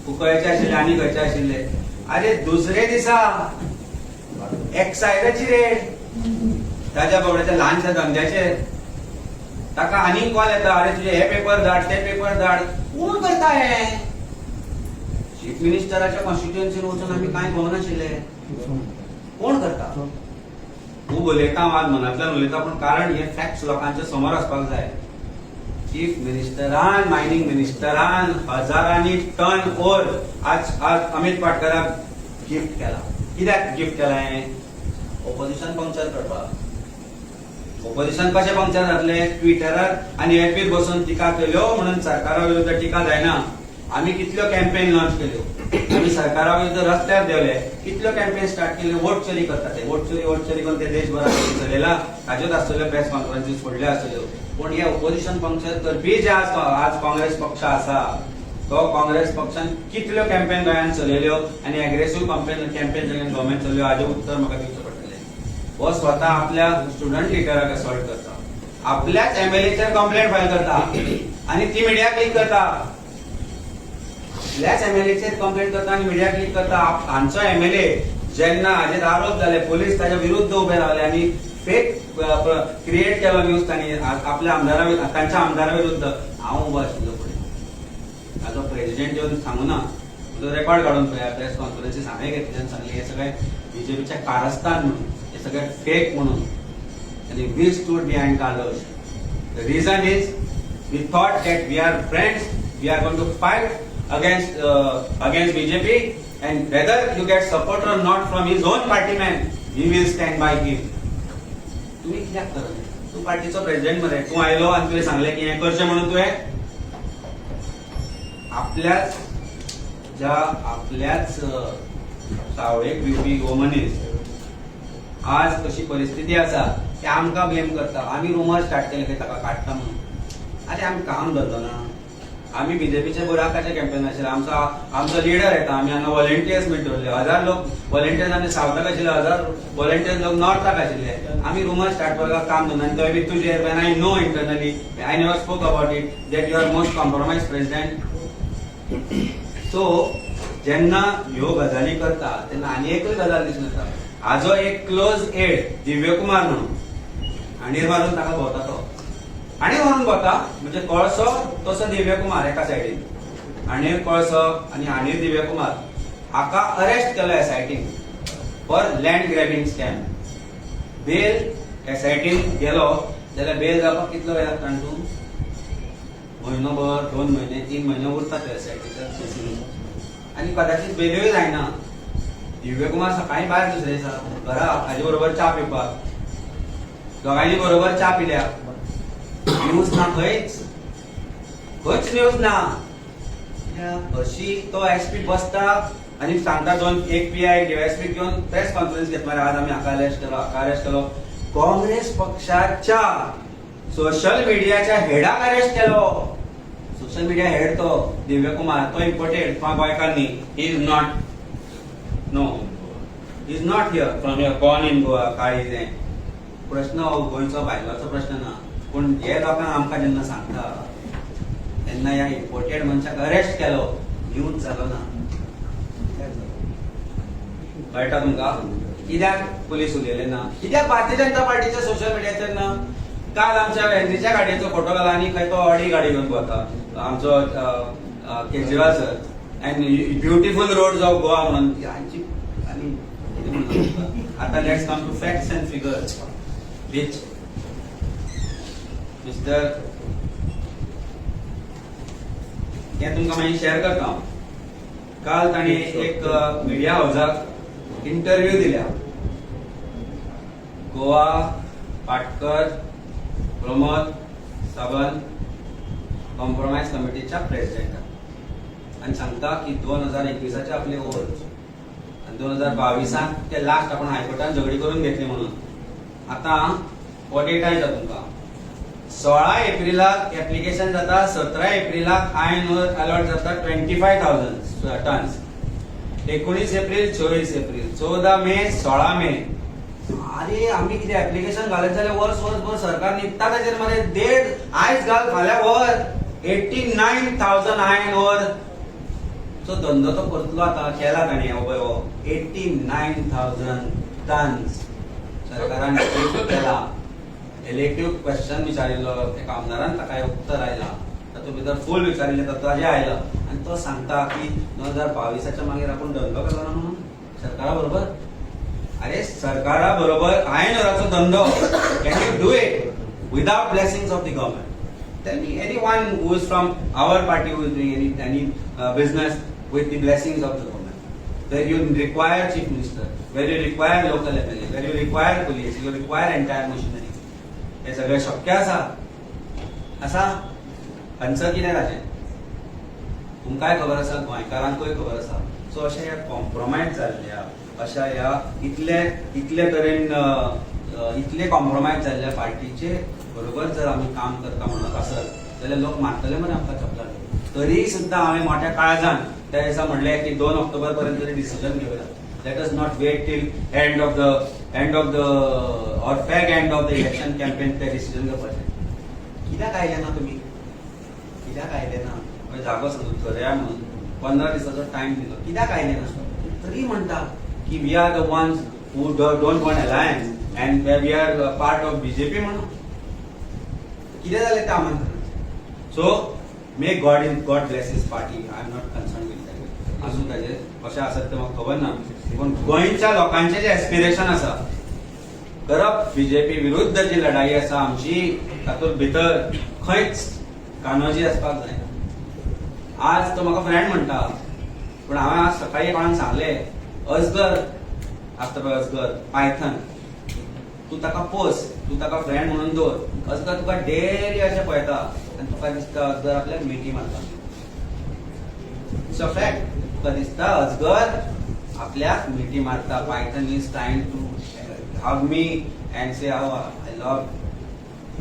कुंकळ्याचे आशिल्ले आनी खंयचे आशिल्ले. अरे, दुसरे दिसा एक्सायजाची रेड ताज्या बाबड्याच्या ल्हानशा धंद्याचेर. ताका आनीक कॉल येता, अरे, तुजे हे पेपर धाड, ते पेपर धाड. कोण करता हे? चीफ मिनिस्टराच्या कॉन्स्टिट्युएन्सीन वचून आमी कांय पळोवनाशिल्ले. कोण करता? खूब उलयता हांव आज, मनांतल्यान उलयता, पूण कारण हे फॅक्ट्स लोकांच्या समोर आसपाक जाय. चीफ मिनिस्टरान, मायनिंग मिनिस्टरान हजारांनी टन ओर आज आज अमित पाटकराक गिफ्ट केला. कित्याक गिफ्ट केला? हें ओपोजिशन पंक्चर करपाक. ओपोजिशन कशें पंक्चर जातलें? ट्विटरार आनी एफबीर बसून टिका केल्यो म्हणून सरकारा विरुद्ध टिका जायना. आमी कितल्यो कॅम्पेन लॉन्च केल्यो, आमी सरकारा विरुद्ध रस्त्यार देंवले, कितल्यो कॅम्पेन स्टार्ट केल्यो. वोट चोरी करता ते, वोट चोरी, वोट चोरी करून ते देशभरात चलयला. ताज्योच आसतल्यो प्रेस कॉन्फरन्सीस फोडल्यो आसतल्यो. पूण हे ओपोजिशन पंक्चर करपी जे आज आज काँग्रेस पक्ष आसा, तो काँग्रेस पक्षान कितल्यो कॅम्पेन गोंयांत चलयल्यो आनी एग्रेसिव्ह कॅम्पेन गव्हर्मेंट चलयल्यो, हाजें उत्तर म्हाका दिवचें पडटलें. हो स्वता आपल्या स्टुडंट लिडराक असॉल्ट करता, आपल्याच एमएलएचेर कंप्लेंट फायल करता आनी ती मिडिया क्लिक करता. आपल्याच एमएलएचेर कंप्लेंट करता आनी मिडिया क्लिक करता. हांचो एमएलए जेन्ना हाजेर आरोप जाले, पोलीस ताच्या विरुद्ध उबे रावले आनी फेक क्रिएट केलो न्यूज तांणी आपल्या आमदारा, तांच्या आमदारा विरुद्ध. हांव उबो आशिल्लो फुडें. ताजो प्रेसिडेंट येवन सांगू ना, तो रेकॉर्ड काडून पळया. प्रेस कॉन्फरन्सीस हांवें घेतली आनी सांगलें, हे सगळे बीजेपीच्या कारस्थान म्हणून, हे सगळे फेक म्हणून. आनी we stood behind Carlos. The reason is we thought that we are friends, we are going to fight against BJP, and whether you get support or not from his own party man, we will stand by him. तुम्ही कित्याक करना? तूं पार्टीचो president मरे. तूं आयलो आनी तुवें सांगलें की हें करचें म्हणून. तुवें आपल्याच ज्या आपल्याच सावळेक भिवपी हो मनीस आज कशी परिस्थिती आसा की आमकां ब्लेम करता. आमी रुमर स्टार्ट केले की ताका काडटा म्हणून. आरे, आमी काम धंदो ना. आमी बीजेपीच्या बुराकाचे कॅम्पेन आशिल्ले. आमचो आमचो लिडर येता. आमी हांगा व्हॉलेंटियर्स म्हण दवरले. हजार लोक व्हॉलेंटियर्स आमी सावथाक आशिल्ले, हजार व्हॉलेंटियर्स लोक नॉर्थाक आशिल्ले. आमी रुमर स्टार्ट करपाक काम धंदो. आनी तोय बी तुजेर, when I know internally, I never spoke about it, that you are most compromise president. So जेन्ना ह्यो गजाली करता तेन्ना आनी एकूय गजाल दिसून येता. हाजो एक क्लोज एड दिव्यकुमार म्हणून हांडीर मारून ताका भोंवता. तो हांडीर मारून भोंवता म्हणजे कळसो तसो दिव्यकुमार एका सायडीन, हांडीर कळसो आनी हांडीर दिव्यकुमार. हाका अरेस्ट केलो एसआयटीन for land grabbing scam. Bail एसआयटीन गेलो जाल्यार बेल जावपाक कितलो वेळ लागता तूं? म्हयनोभर, 2 म्हयने, 3 म्हयने उरता ते एसआयटीच्या प्रोसिडींग आनी कदाचित बेलूय जायना. दिव्यकुमार सकाळी भायर दुसरे दिसा घरा हाजे बरोबर च्या पिवपाक. दोगांयनी बरोबर च्या पिल्या. न्यूज ना खंयच, खंयच न्यूज ना. हरशी तो एसपी बसता आनी सांगता, दोन एक पीआय डीवायएसपी घेवन प्रेस कॉन्फरन्स घेत मरे, आज आमी हाका अरेस्ट केलो, हाका अरेस्ट केलो. काँग्रेस पक्षाच्या सोशल मिडियाच्या हेडाक अरेस्ट केलो. सोशल मिडिया हेड तो दिव्यकुमार, तो इम्पोर्टेड, तो गोंयकार न्ही. He is not, no, is not here from your born in Goa. काळी तें प्रश्न हो गोंयचो भायलोचो प्रश्न ना. पूण हे लोकांक आमकां जेन्ना सांगता तेन्ना ह्या इम्पोर्टेड मनशाक अरेस्ट केलो, न्यूज जालो ना. कळटा तुमकां कित्याक पुलीस उलयले ना? कित्याक भारतीय जनता पार्टीच्या सोशल मिडियाचेर ना? काल आमच्या वेन्झीच्या गाडयेचो फोटो घाला आनी खंय तो ऑडी गाडी घेवन भोंवता आमचो Kejriwal sir, and beautiful roads of Goa म्हणून हांची. आनी कितें म्हणून आतां let's come to facts and figures which mister हें तुमकां मागीर शेअर करता हांव. काल तांणी एक मिडिया हावजाक इंटरव्यू दिल्या, गोवा पाटकर प्रमोद सावंत कॉम्प्रोमायज कमिटीच्या प्रेसिडेंटाक, आनी सांगता की 2021आचे आपले ओथ आनी 2022आंत ते लास्ट आपण हायकोर्टान झगडी करून घेतली म्हणून. आतां हो डेटा येता तुमकां. 16 एप्रिलाक एप्लिकेशन जाता, 17 एप्रिलाक आयर्न ओर अलॉट जाता 25,000 tons. 19 April, 24 April, 14 मे, 16 मे. अरे, आमी कितें एप्लिकेशन घालत जाल्यार वर्स वर्सभर सरकार न्हिदता ताचेर मरे. देड आयज घाल, फाल्यां व्हर. 89,000 iron ore चो धंदो तो करतलो. आतां केला ताणें हो पळय, हो 89,000 tons सरकारान approve केला. इलेक्टिव्ह क्वेश्चन विचारिल्लो एका आमदारान, ताका उत्तर आयला. तातूंत भितर फूल विचारिल्लें, ताजें आयला आनी तो सांगता की 2022आच्या मागीर आपूण धंदो केलो ना म्हणून सरकारा बरोबर. अरे, सरकारा बरोबर आयर्न ओराचो धंदो, can you do it without blessings of the government? Tell me anyone who is from our party who is doing any business with the blessings of the government. Where you require chief minister, where you require local MLA, where you require police, you require entire machinery. हे सगळें शक्य आसा आसा answer कितें ताजें तुमकांय खबर आसा, गोंयकारांकूय खबर आसा. सो अशें ह्या कॉम्प्रोमायज जाल्ल्या अशा ह्या इतले इतले तरेन इतले कॉम्प्रोमायज जाल्ल्या पार्टीचे बरोबर जर आमी काम करता म्हणत आसत जाल्यार लोक मारतले मरे आमकां चपलान. तरी सुद्दां हांवें मोठ्या काळजान त्या दिसा म्हणलें की 2 ऑक्टोबर पर्यंत तरी डिसिजन घेवया. Let us not wait till end of the or fag end of the election campaign ते डिसिजन घेवपाचें. कित्याक आयले ना तुमी? कित्याक आयले ना? मागीर जागो समजून थरया म्हणून 15 दिसाचो टायम दिलो. कित्याक आयले ना? तरी म्हणटा की we are the ones who don't want alliance and we are part of BJP म्हणून. कितें जालें त्या आमंत्रणाचें? So may God bless his party. I am not concern with that. आसूं, ताजें कशें आसत तें म्हाका खबर ना, पूण गोंयच्या लोकांचें जें एस्पिरेशन आसा, करप बीजेपी विरुद्ध जी लढाई आसा आमची, तातूंत भितर खंयच कानोजी आसपाक जायना. आज तो म्हाका फ्रेंड म्हणटा, पूण हांवें आज सकाळी कोणाक सांगलें, अजगर आसता पळय, अजगर, पायथन, तूं ताका पोस, तूं ताका फ्रेंड म्हणून दवर. अजगर तुका डेली अशें पळयता आनी तुका दिसता अजगर आपल्याक मिठी मारता. It's a fact. तुका दिसता अजगर आपल्याक मिठी मारता. Python is trying to hug me and say how I love.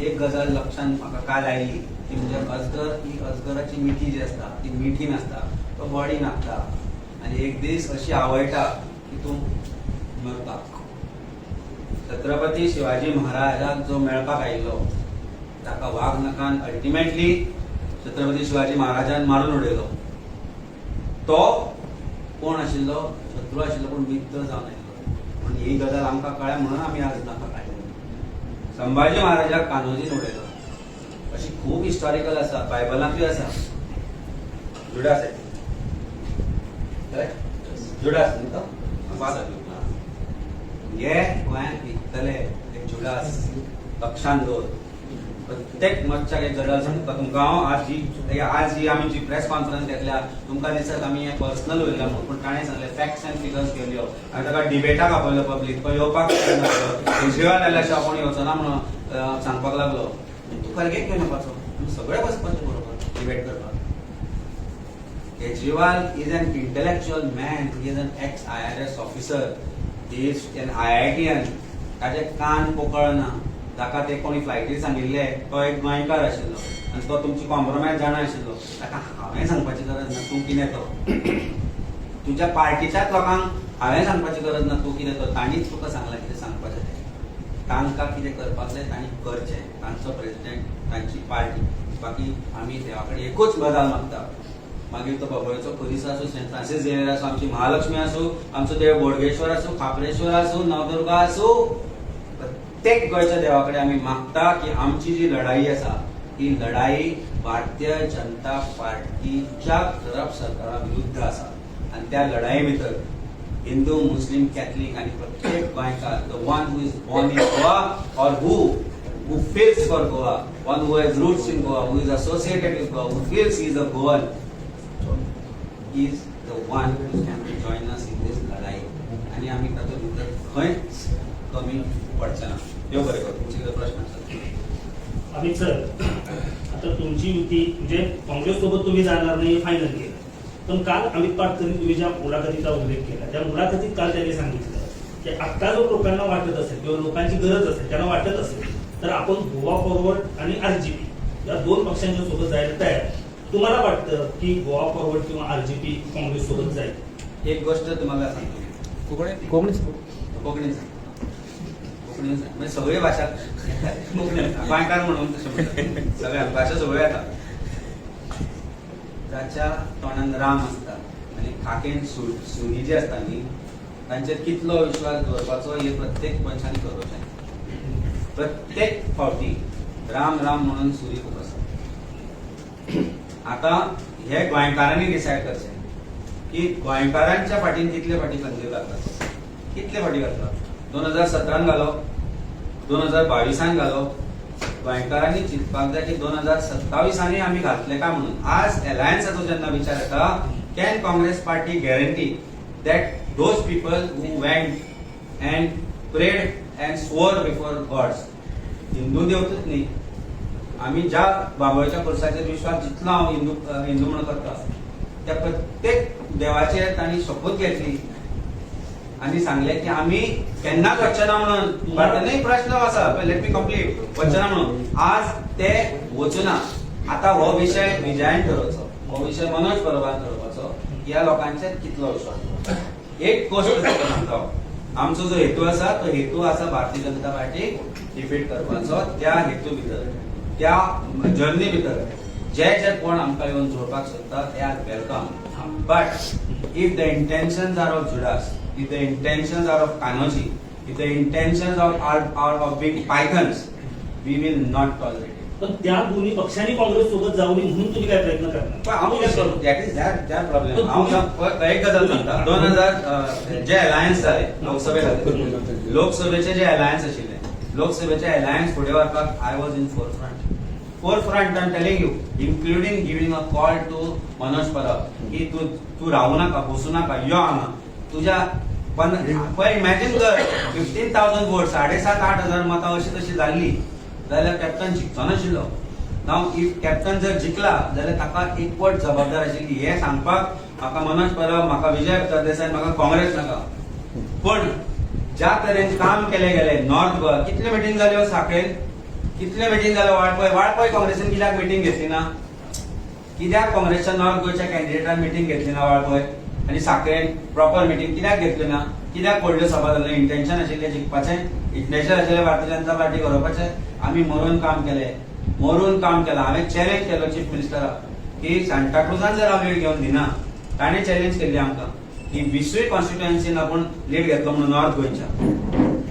एक गजाल लक्षात म्हाका काल आयली ती म्हणजे अजगर ही अजगराची मिठी जी आसता ती मिठी नासता, तो बॉडी नाकता आनी एक दीस अशी आवळटा की तूं मरता. छत्रपती शिवाजी महाराजाक जो मेळपाक आयिल्लो ताका वाग नखान अल्टिमेटली छत्रपती शिवाजी महाराजान मारून उडयलो. तो कोण आशिल्लो? शत्रू आशिल्लो, पूण मित्र जावन आयिल्लो. पूण ही गजाल आमकां कळ्ळ्या म्हणून आमी आज नाका काडली. संभाजी महाराजाक कान्होजीन उडयलो. अशी खूब हिस्टॉरिकल आसा, बायबलांतूय आसा. जुडास आहे, करेक्ट? जुडास न्ही तो? हे गोंयांत विकतले ते जुडास, लक्षात दवर. प्रत्येक मनशाक एक गजाल सांगता तुमकां हांव. आज ही आमी जी प्रेस कॉन्फरन्स घेतल्या, तुमकां दिसत आमी हें पर्सनल उलयला म्हणून, पूण ताणें सांगलें, फॅक्ट्स अँड फिगर्स घेवन यो. हांवें ताका डिबेटाक आपयलो पब्लीक, तो येवपाक तयार नासलो. केजरीवाल आयल्या अशें आपूण येवचो ना म्हणून सांगपाक लागलो. तूं खरगेक घेवन येवपाचो, आमी सगळे बसपाचे बरोबर डिबेट करपाक. Kejriwal is an intellectual man. He is an ex IRS officer. He is an IITian. ताजे कान पोकळना. ताका ते कोणी फ्लायटीर सांगिल्ले, तो एक गोंयकार आशिल्लो आनी तो तुमची कॉम्प्रोमायज जाणा आशिल्लो. ताका हांवें सांगपाची गरज ना तूं कितें तो. तुज्या पार्टीच्याच लोकांक हांवें सांगपाची गरज ना तूं कितें तो. तांणीच तुका सांगलां कितें सांगपाचें तें. तांकां कितें करपाक जाय तांणी करचें. तांचो प्रेसिडेंट, तांची पार्टी. बाकी आमी देवा कडेन एकूच गजाल मागता, मागीर तो बाबोळेचो खुरीस आसूं, सेंट फ्रांसीस झेवियर आसूं, आमची महालक्ष्मी आसूं, आमचो देव बोडगेश्वर आसूं, खापरेश्वर आसूं, नवदुर्गा आसूं, प्रत्येक गोंयच्या देवा कडेन आमी मागता की आमची जी लढाई आसा ही लढाई भारतीय जनता पार्टीच्या करप्ट सरकारा विरुद्ध आसा आनी त्या लढाये भितर हिंदू, मुस्लिम, कॅथलिक आनी प्रत्येक गोंयकार, the one who is born in Goa or who feels for Goa, one who has roots in Goa, who is associated with Goa, who feels he is a Goan, is the one who can join us in this लढाई. आणि आम्ही तातूंत भितर खंयच कमी पडचे ना. देव बरें करूं. तुमचे कितें प्रश्न आसा? अमित सर, आता तुमची युती म्हणजे काँग्रेस सोबत तुम्ही जाणार नाही फायनल केलं, पण काल अमित पाटकरनी तुम्ही ज्या मुलाखतीचा उल्लेख केला त्या मुलाखतीत काल त्यांनी सांगितलं की आता जर लोकांना वाटत असेल किंवा लोकांची गरज असेल, त्यांना वाटत असेल तर आपण गोवा फॉरवर्ड आणि आरजीपी या दोन पक्षांच्या सोबत जायला तयार. तुम्हाला वाटतं की गोवा फॉरवर्ड किंवा आरजीपी काँग्रेस सोबत जाईल? एक गोष्ट तुम्हाला सांगतो. कोंकणी, कोंकणी. कोंकणीन सांग, कोंकणीन सांग. म्हणजे सगळी भाशा कोंकणी, गोंयकार म्हणून तशें म्हणटा. सगळ्या भाशा सगळ्यो येता. जाच्या तोंडान राम आसता आनी खाकेन सुरी जी आसता न्ही, तांचेर कितलो विश्वास दवरपाचो हे प्रत्येक मनशान कळोवचें. प्रत्येक फावटी राम राम म्हणून सुरी खूब आसा. आतां हे गोंयकारांनी डिसायड करचें की गोंयकारांच्या फाटीन कितले फाटी खंजीर घालतात, कितले फाटी घातला. 2017न घालो, 2022न घालो. गोंयकारांनी चिंतपाक जाय की 2027आनी आमी घातले काय म्हणून. आज एलायन्साचो जेन्ना विचार येता, can Congress Party guarantee that those people who went and prayed and swore before gods Hindu देवतूच न्ही. आमी ज्या बाबोळच्या पुरसाचेर विश्वास जितलो हांव हिंदू हिंदू म्हणून करता, त्या प्रत्येक देवाचेर तांणी शपथ घेतली आनी सांगले की आमी केन्नाच वचचे ना म्हणून. न्ही, प्रश्न आसा, let me complete. वचचे ना म्हणून आज ते वचूना. आता हो विशय विजयान ठरोवचो, हो विशय मनोज परबान ठरोवपाचो, ह्या लोकांचेर कितलो विश्वास. एक गोष्ट तुका सांगता हांव. आमचो जो हेतू आसा तो हेतू आसा भारतीय जनता पार्टीक डिफीट करपाचो. त्या हेतू भितर, त्या जर्नी भितर जे जे कोण आमकां येवन जोडपाक सोदता ते are welcome. But if the intentions are of Judas, if the intentions are of Kanhoji, if the intentions of are of big pythons, we will not tolerate. पण त्या दोन्ही पक्षांनी काँग्रेस सोबत जाऊ नये म्हणून तुम्ही काय प्रयत्न करणार? पण हांव तुम्ही काय करणार? That is that problem. हांव एक गजाल सांगता. 2000 जे अलायन्स जाले लोकसभे खातीर, लोकसभेचे जे अलायन्स आशिल्ले, लोकसभेचे अलायन्स फुडें व्हरपाक I was in forefront. I am telling you, including giving a call to Manoj Parab की तूं तूं रावू नाका, बसूं नाका, यो हांगा. तुज्या पण पळय, इमॅजीन कर, 15,000 वोट, 7,500-8 हजार मतां अशी तशी जाल्ली जाल्यार कॅप्टन जिखचो नाशिल्लो. नाव if captain जर जिखला जाल्यार ताका एकवट जबाबदार आशिल्ली हें सांगपाक म्हाका मनोज परब, म्हाका विजय सरदेसाय, म्हाका काँग्रेस नाका. पण ज्या तरेन काम केलें गेलें नॉर्थ गोवा, कितल्यो मिटींग जाल्यो साखळेन, कितल्यो मिटींग जाल्यो वाळपय? वाळपय काँग्रेसीन कित्याक मिटींग घेतली ना? कित्याक काँग्रेसच्या नॉर्थ गोंयच्या कॅन्डिडेटान मिटींग घेतली ना वाळपय आनी साखळेन? प्रॉपर मिटींग कित्याक घेतली ना? कित्याक व्हडल्यो सभा जाल्यो? इंटेन्शन आशिल्लें जिखपाचें, इंटेन्शन आशिल्लें भारतीय जनता पार्टी हरोवपाचें. आमी मरून काम केलें, मरून काम केलां. हांवें चॅलेंज केलो चीफ मिनिस्टराक की सांताक्रुजान जर हांव लीड घेवन दिना, ताणें चॅलेंज केल्ली आमकां की 20ूय कॉन्स्टिट्युएन्सीन आपूण लीड घेतलो म्हणून नॉर्थ गोंयच्या.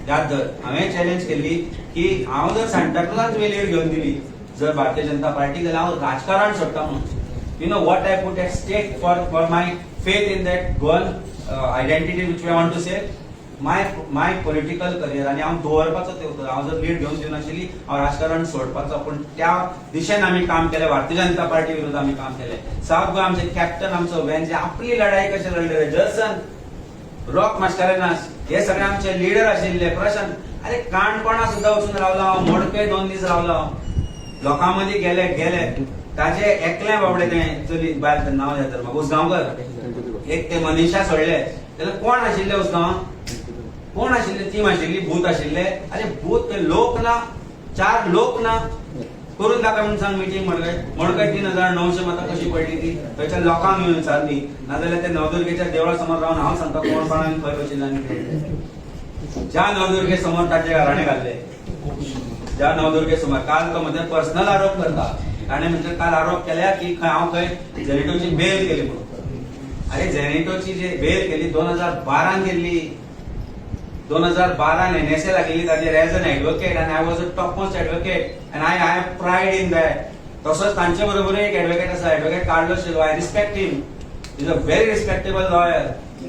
याद धर, हांवें चॅलेंज केल्ली की हांव जर सांताक्रुजान तुवें लीड घेवन दिली जर भारतीय जनता पार्टी, जाल्यार हांव राजकारण सोडटा म्हणून. You know what I put at stake for my faith in that Goan identity which I want to say, my political career. आनी हांव दवरपाचो ते उतर, हांव जर लीड घेवन दिनाशिल्ली हांव राजकारण सोडपाचो. पूण त्या दिशेन आमी काम केलें. भारतीय जनता पार्टी विरुद्ध आमी काम केलें. साउथ गोवा आमचे कॅप्टन आमचो वेन आपली लढाई कशे लढले, जर्सन रॉक मास्कारेन्हास, हे सगळे आमचे लिडर आशिल्ले. प्रशांत, अरे काणकोणा सुद्धा वचून रावलो हांव, मोडके 2 दीस रावलो हांव. लोकां मदीं गेले गेले. ताजे एकलें बाबडे तें चली बायल, तें नांव जाता म्हाका, उसगांवकर एक ते मनीषा सोडले जाल्यार कोण आशिल्ले उसगांव? कोण आशिल्ले? टीम आशिल्ली, भूत आशिल्ले. अरे भूत ते लोक ना, चार लोक ना. करून दाखय म्हणून सांग मिटींग. मडकय, मडकय 3900 मतां कशी पडली ती थंयच्या लोकांक येवन विचारली. नाजाल्यार ते नवदुर्गेच्या देवळा समोर रावन हांव सांगता कोण कोणाक खंय बशिल्ले आनी कितें. ज्या नवदुर्गे समोर ताचे घराणे घाल्ले, ज्या नवदुर्गे समोर काल तो म्हणजे पर्सनल आरोप करता. ताणें म्हणजे काल आरोप केल्या की खंय हांव खंय झेनिटोची बेल केली म्हणून. अरे, झेनिटोची जे बेल केली 2012न केल्ली. 2012न एनएसए लागिल्ली ताजेर एज एन एडवोकेट आनी I was a top most advocate and I have pride in that. तसोच तांचे बरोबर एक एडवोकेट आसा, advocate Carlos Silva. I respect him, is a very respectable lawyer.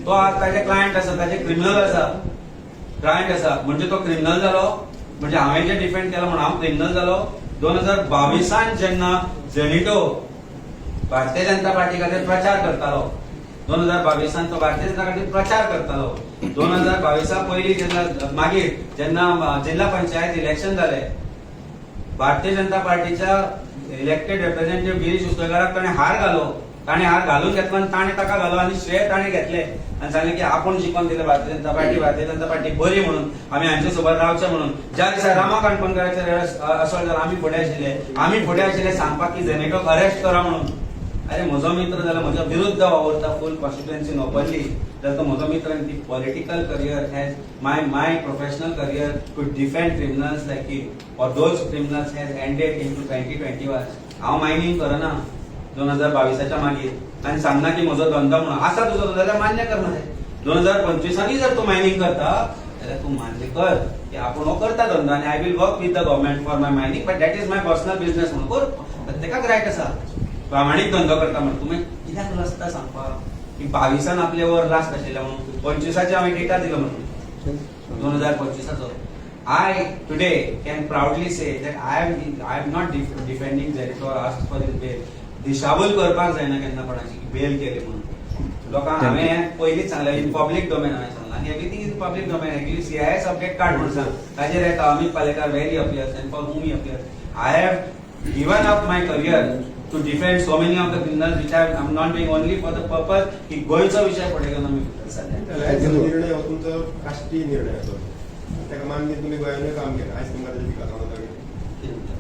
तो आज ताजे क्लायंट आसा, ताजे क्रिमिनल आसा, क्लायंट आसा. म्हणजे तो क्रिमिनल जालो? म्हणजे हांवें जे डिफेंड केलो म्हणून हांव क्रिमिनल जालो? 2022न जेन्ना झेनिटो भारतीय जनता पार्टी खातीर प्रचार करतालो, 2022न तो भारतीय जनता खातीर प्रचार करतालो. 2022 पयलीं जेन्ना, मागीर जेन्ना जिल्हा पंचायत इलेक्शन जाले, भारतीय जनता पार्टीच्या इलेक्टेड रिप्रेझेंटेटिव्ह गिरीश उसगांवकाराक ताणें हार घालो. ताणें हार घालून घेतलो आनी ताणें ताका घालो आनी श्रेय ताणें घेतले आनी सांगलें की आपूण जिखोवन दिलें भारतीय जनता पार्टी, भारतीय जनता पार्टी बरी म्हणून आमी हांचे सोबत रावचें म्हणून. ज्या दिसा रामा काणकोणकाराचेर असॉल्ट जाला, आमी फुडें आशिल्ले, आमी फुडें आशिल्ले सांगपाक की झेनेटोक अरेस्ट करा म्हणून. अरे, म्हजो मित्र जाल्यार म्हज्या विरुद्ध वावुरता फूल कॉन्स्टिट्युएन्सीन ओपनली जाल्यार तो म्हजो मित्र आनी ती political career has my professional career to defend criminals like him or those criminals has ended in to 2021. हांव मायनींग करना 2022च्या मागीर आनी सांगना की म्हजो धंदो म्हणून आसा. तुजो धंदो जाल्यार मान्य कर मरे. 2025नी जर तूं मायनींग करता जाल्यार तूं मान्य कर की आपूण हो करता धंदो आनी I will work with the government for my mining, but that is my personal business म्हणून कर. प्रत्येकाक रायट आसा प्रामाणीक धंदो करता म्हणून. तुमी कित्याक लजता सांगपाक की 22न आपले वर लास्ट आशिल्ले म्हणून? 25चे हांवें डेटा दिलो म्हणून 2025चो. I today can proudly say that I am not defending Zenito or ask for his bail. दिशाभूल करपाक जायना केन्ना कोणाची की बेल केली म्हणून लोकांक. हांवें पयलींच सांगलें, इन पब्लीक डोमेन हांवें सांगलां. आनी everything is public domain. Actually CIS update काड म्हणून सांग, ताजेर येता Amit Palekar where he appears and for whom he appears. I have given up my career to defend so many of the criminals, which I am not doing only for the purpose की गोंयचो विशय फुडें घेवन आमी सद्या अलायन्सचो निर्णय हो तुमचो राष्ट्रीय निर्णय आसलो, ताका मान्य तुमी गोंयानूय काम केलें. आयज तुमकां ताजें पिकासांव जाता कितें?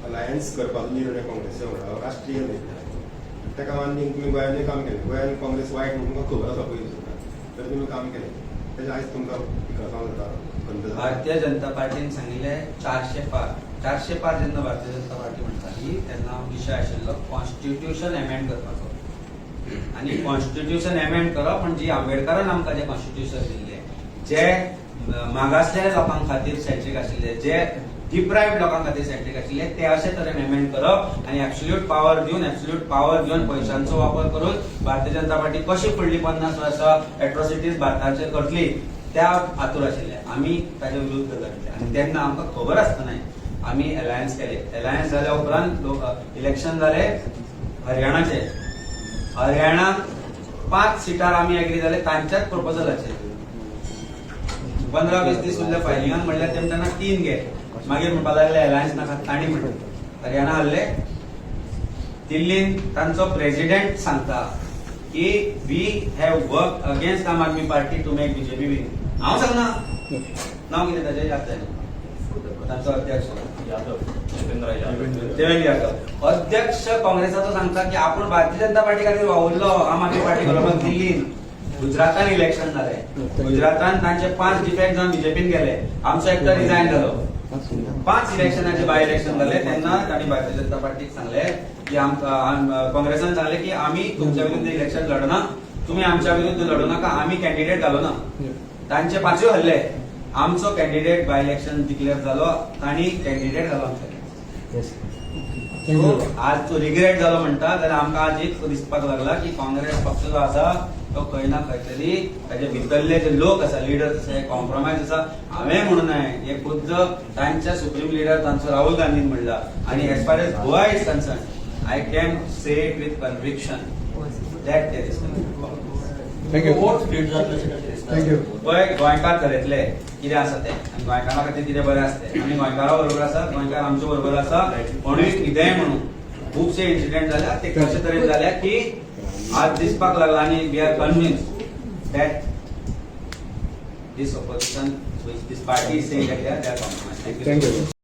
अलायन्स करपाचो निर्णय काँग्रेसच्या वांगडा हो राष्ट्रीय निर्णय आसलो, ताका मान्य तुमी गोंयानूय काम केलें. गोंयान काँग्रेस वायट म्हणून तुमकां खबर आसा पयलीं सुद्दां, तरी तुमी काम केलें. तेजें आयज तुमकां पिकासांव जाता, खंत जाता? भारतीय जनता पार्टीन सांगिल्लें 400 पार. 400 पार जेन्ना भारतीय जनता पार्टी म्हणटाली तेन्ना विशय आशिल्लो कॉन्स्टिट्युशन एमेंड करपाचो. आनी कॉन्स्टिट्युशन एमेंड करप म्हणजे आंबेडकरान आमकां जें कॉन्स्टिट्युशन दिल्लें, जे मागासलेल्या लोकां खातीर सेंट्रीक आशिल्ले, जे डिप्रायव्ड लोकां खातीर सेंट्रीक आशिल्ले, ते अशे तरेन एमेंड करप आनी एब्सोल्यूट पावर दिवन, एब्सोल्यूट पावर घेवन पयशांचो वापर करून भारतीय जनता पार्टी कशी फुडली 50 वर्सां एट्रॉसिटीज भारताचेर करतली त्या आतूर आशिल्ले. आमी ताजे विरुद्ध लढले आनी तेन्ना आमकां खबर आसतनाय आमी अलायन्स केले. अलायन्स जाल्या उपरांत इलेक्शन जाले हरियाणाचे. हरियाणात 5 सिटार आमी एग्री जाले तांच्याच प्रपोजलाचेर. 15-20 दीस उरले फायलिंगाक म्हणल्यार तेम तेन्ना 3 घे, मागीर म्हणपाक लागले अलायन्स नाका. तांणी म्हणलें हरियाणा हरले. दिल्लीन तांचो प्रेसिडेंट सांगता की we have work against Aam Aadmi Party to make BJP win. हांव सांगना, नांव कितें ताजें याद जायना, तांचो अध्यक्ष यादव, देवेंद्र यादव. देवेंद्र यादव अध्यक्ष काँग्रेसाचो सांगता की आपण भारतीय जनता पार्टी खातीर वावुरलो आम आदमी पार्टी बरोबर दिल्लीन. गुजरातान इलेक्शन जालें, गुजरातान तांचे 5 डिफेक्ट जावन बीजेपीन गेले, आमचो एकटो रिजायन जालो. 5 इलेक्शनाचे बाय इलेक्शन जाले तेन्ना तांणी भारतीय जनता पार्टीक सांगले की काँग्रेसान सांगले की आमी तुमच्या विरुद्ध इलेक्शन लढना, तुम्ही आमच्या विरुद्ध लढू नाका, आमी कॅन्डिडेट घालू ना. तांचे 5 हल्ले, आमचो कॅन्डिडेट बाय इलेक्शन डिक्लेअर जालो, तांणी कॅन्डिडेट घालो आमच्या. Thank you. आज तो रिग्रेट जालो म्हणटा जाल्यार आमकां आज एक दिसपाक लागला की काँग्रेस पक्ष जो आसा तो खंय ना खंय तरी ताजे भितरले जे लोक आसा, लिडर्स आसा, हे कॉम्प्रोमायज आसा. हांवें म्हणून नाय, हे खुद्द तांच्या सुप्रीम लिडर तांचो राहुल गांधीन म्हणला. आनी as far as Goa is concern, I can say it with conviction that there is thank you. Vote split जातले अशें कशें दिसता? Thank you. पळय, गोंयकार थरयतले कितें आसा तें आनी गोंयकारां खातीर कितें बरें आसा तें. आमी गोंयकारा बरोबर आसा, गोंयकार आमचे बरोबर आसा. कोणूय कितेंय म्हणून खुबशे इन्सिडेंट जाल्या, ते कशे तरेन जाल्या की आज दिसपाक लागला आनी we are convince that this opposition, this party is saying that they are compromise. Thank you.